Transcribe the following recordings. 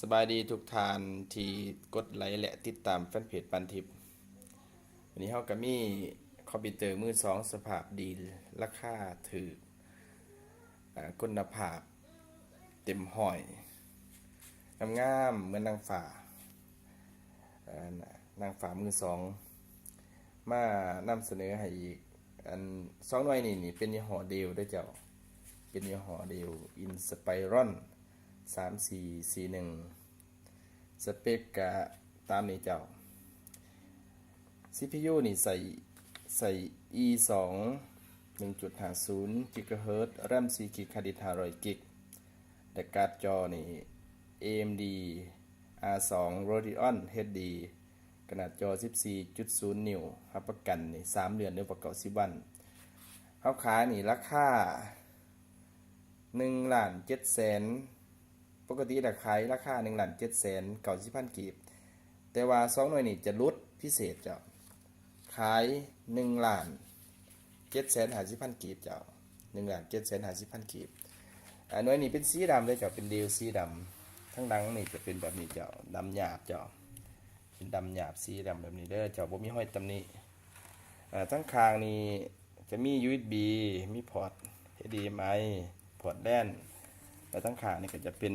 ສະບາຍດີທຸກທ່ານທີ່ກົດໄລ ແລະ ຕິດຕາມແຟນເພຈປານທິບ. ວັນນີ້ເຮົາກໍມີຄອມພິວເຕີມືສອງສະພາບດີ ລາຄາຖືກ ອາ ຄຸນນະພາບເຕັມຮ້ອຍ ງາມໆ ເໝືອນນາງຟ້າ ອາ ນາງຟ້າມືສອງ ມານຳສະເໜີໃຫ້ອີກ. ອັນສອງໜ່ວຍນີ້ນີ້ເປັນຍີ່ຫໍ້ເດວເດີເຈົ້າ, ເປັນຍີ່ຫໍ້ເດວ Inspiron ສາມສີ່ສີ່ໜຶ່ງ ສະເປັກກະຕາມນີ້ເຈົ້າ. ຊີພີຢູນີ້ໃສ່ ໃສ່ ອີ ສອງ ໜຶ່ງຈຸດຫ້າສູນກິກກາເຮີດ, ແຣມສີ່ກິກ, ຮາດດິສຫ້າຮ້ອຍກິກ ແລະ ກາດຈໍນີ້ ເອເອັມດີ ອາສອງ Radeon ເອັດດີ ຂະໜາດຈໍສິບສີ່ຈຸດສູນນິ້ວ, ຮັບປະກັນນີ້ສາມເດືອນ ຫຼືວ່າເກົ້າສິບວັນ. ເຮົາຂາຍນີ້ລາຄາໜຶ່ງລ້ານເຈັດແສນ ປົກກະຕິລະຂາຍລາຄາໜຶ່ງລ້ານເຈັດແສນເກົ້າສິບພັນກີບ, ແຕ່ວ່າສອງໜ່ວຍນີ້ຈະຫຼຸດພິເສດເຈົ້າ, ຂາຍໜຶ່ງລ້ານເຈັດແສນຫ້າສິບພັນກີບເຈົ້າ, ໜຶ່ງລ້ານເຈັດແສນຫ້າສິບພັນກີບ. ອາ ໜ່ວຍນີ້ເປັນສີດຳເດີເຈົ້າ, ເປັນເດວສີດຳ, ທາງຫຼັງນີ້ຈະເປັນແບບນີ້ເຈົ້າ, ດຳຫຍາບເຈົ້າ, ເປັນດຳຫຍາບສີດຳແບບນີ້ເດີເຈົ້າ, ບໍ່ມີຮອຍຕຳໜິ. ອາ ທາງຂ້າງນີ້ຈະມີ ຢູເອັສບີ ມີພອດ ເອັດດີເອັມໄອ ພອດ ແລນ ແລະ ທາງຂ້າງນີ້ກໍຈະເປັນ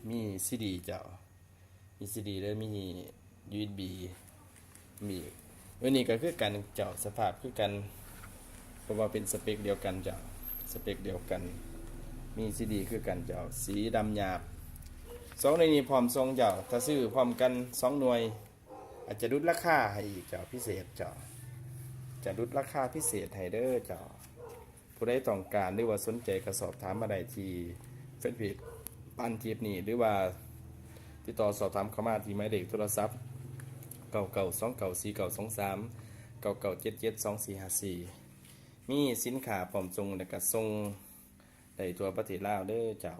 ມີຊີດີເຈົ້າ, ມີຊີດີ ແລະ ມີ ຢູເອັສບີ ມີອີກ. ໂດຍນີ້ກໍຄືກັນເຈົ້າ, ສະພາບຄືກັນ ເພາະວ່າເປັນສະເປັກດຽວກັນເຈົ້າ, ສະເປັກດຽວກັນ, ມີຊີດີຄືກັນເຈົ້າ, ສີດຳຫຍາບ. ສອງໜ່ວຍນີ້ພ້ອມສົ່ງເຈົ້າ, ຖ້າຊື້ພ້ອມກັນສອງໜ່ວຍ ອາດຈະຫຼຸດລາຄາໃຫ້ອີກເຈົ້າ, ພິເສດເຈົ້າ, ຈະຫຼຸດລາຄາພິເສດໃຫ້ເດີເຈົ້າ. ຜູ້ໃດຕ້ອງການ ຫຼືວ່າສົນໃຈກໍສອບຖາມມາໄດ້ທີ່ແຟນເພຈປານທິບນີ້ ຫຼືວ່າຕິດຕໍ່ສອບຖາມເຂົ້າມາທີ່ໝາຍເລກໂທລະສັບ ເກົ້າເກົ້າສອງເກົ້າສີ່ເກົ້າສອງສາມ ເກົ້າເກົ້າເຈັດເຈັດສອງສີ່ຫ້າສີ່. ມີສິນຄ້າພ້ອມສົ່ງ ແລະ ກໍສົ່ງໄດ້ທົ່ວປະເທດລາວເດີເຈົ້າ.